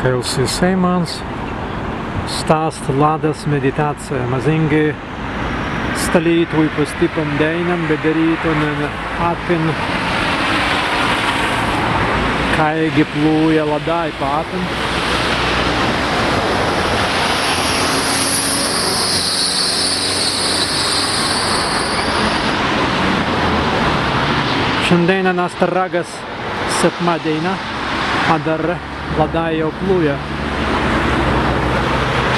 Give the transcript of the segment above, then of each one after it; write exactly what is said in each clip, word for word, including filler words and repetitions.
Kails iz sēimans, sta ast Laddas meditācija. Mazīngi stalītwei pa stippan dēinan be dirītun en appin, kāigi plūja laddai pa appin. Šandēinan ast Raggas septmā dēina, adder laddai jāu plūja.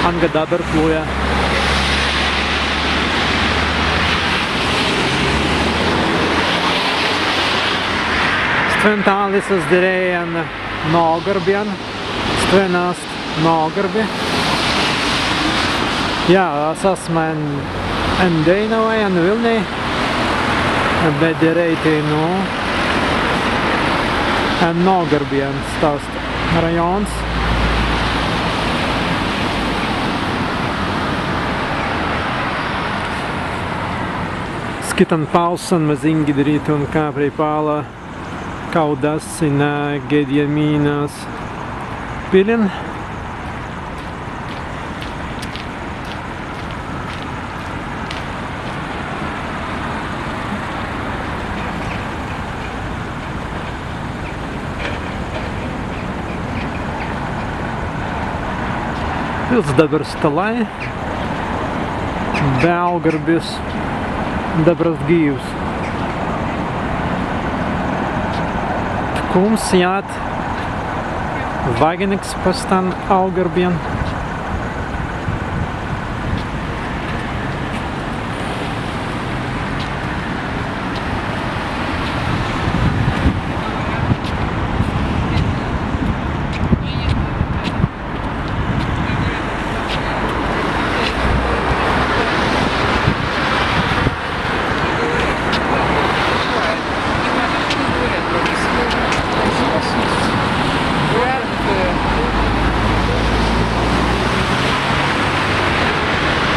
Anga dabber plūja. Stwen tālis as dirēi en Nōgarbjan. Stwen ast Nōgarbi. Jā, as asma en, en dēinawai, en Wilnei. Be dirēi teinū en Nōgarbjan, sta ast rajōns. Iz kittan pāusan mazīngi dirītun kaprei pala, kawīda si na Gedjamīnas pillin. Pils dabber stalāi, be Augarbis dabber ast gīws. Tkums jāt waginiks pa stan Augarbjan.